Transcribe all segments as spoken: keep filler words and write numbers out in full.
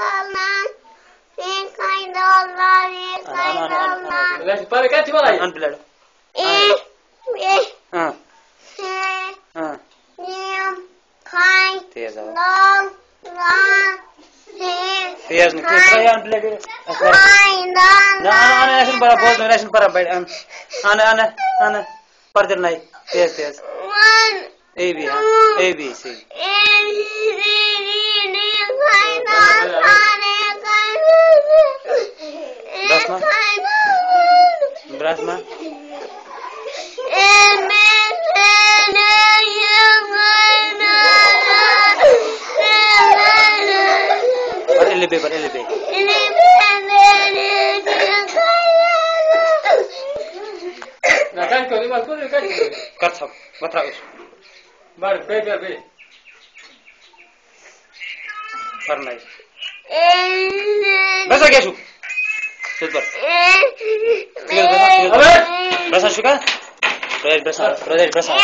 اَن، اَن، اَن، اَن، اَن۔ وَلہٕ، پَرٕ کَتہِ چھِ وَلہٕ؟ اَن بلیڈ۔ اے، اے، ہاں۔ ہے، ہاں۔ جیم، کھاے، تیز آواز۔ لال، لال، ہے، تیز نہٕ کینٛہہ، کھاے، ترٛاو یہِ اَن بلیڈ۔ کھاے، لال، نہ، اَن، اَن، اَن، اَسہِ چھُنہٕ پَران، بوزنَے، اَسہِ چھُنہٕ پَران، بَڑِ، اَن، اَن، اَن، اَن، اَن، پَرٕ تیٚلہِ نَے، تیز، تیز۔ وَن۔ اے بی، ہاں۔ A B C. A B C D E F G. بسمہ۔ بسمہ۔ پَر اے لے بے، پَر اے لے بے۔ نہ، کَتہِ کوٚر؟ یہِ ما کوٚر؟ یہِ کَتہِ کوٚر؟ کَر ژھاو، وۄتھ ترٛاو أسۍ۔ بَر، بیٚیہِ، بیٚیہِ، بیٚیہِ۔ پَرنٲیِو۔ برسا کیٛاہ چھُکھ؟ ژٕ پَر۔ ژٕ کیٛاہ برسا؟ ژٕ کیٛاہ برسا؟ برسا چھُکھا؟ برٛس، برسا، برٛس، برسا۔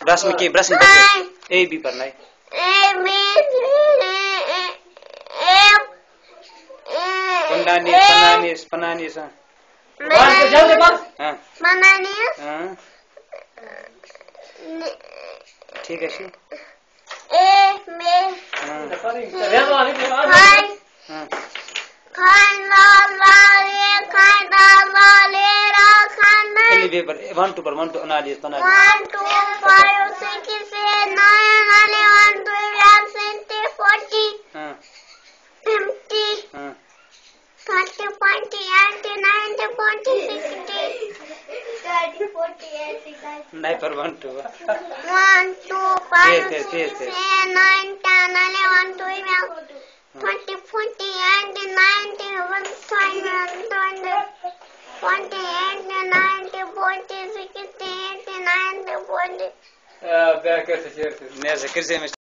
برٛس نہٕ کینٛہہ، برٛس نہٕ کینٛہہ۔ اے بی پَرنٲیِو۔ A B C D E F. پنانیس، پنانیس، پنانیس، ہاں۔ ہاں۔ پنانیس۔ ہاں۔ ٹھیک ہے، شو۔ اے، مے۔ ہاں۔ کھاے۔ ہاں۔ کھاے، لا، لا، لے، کھاے، دا، لا، لے، را، کھاے، مے۔ اے لے بے پَر، ون ٹو پَر، ون ٹو، انالیز، انالیز۔ One two five six eight nine eleven twelve thirteen fourteen. ہاں۔ ففٹین۔ ہاں۔ Thirteen fourteen eighteen nineteen fourteen sixteen. نائپر one two. One two five تیز، تیز، تیز، سکس تیز۔ Eight nine ten eleven twelve. ہاں۔ Thirteen fourteen eighteen nineteen one twenty. Fourteen eighteen nineteen fourteen sixteen eighteen nineteen fourteen. آ، بیٛاکھ کر ژٕ شیر تہِ۔ مےٚ ہسا کٔرۍ زِ أمِس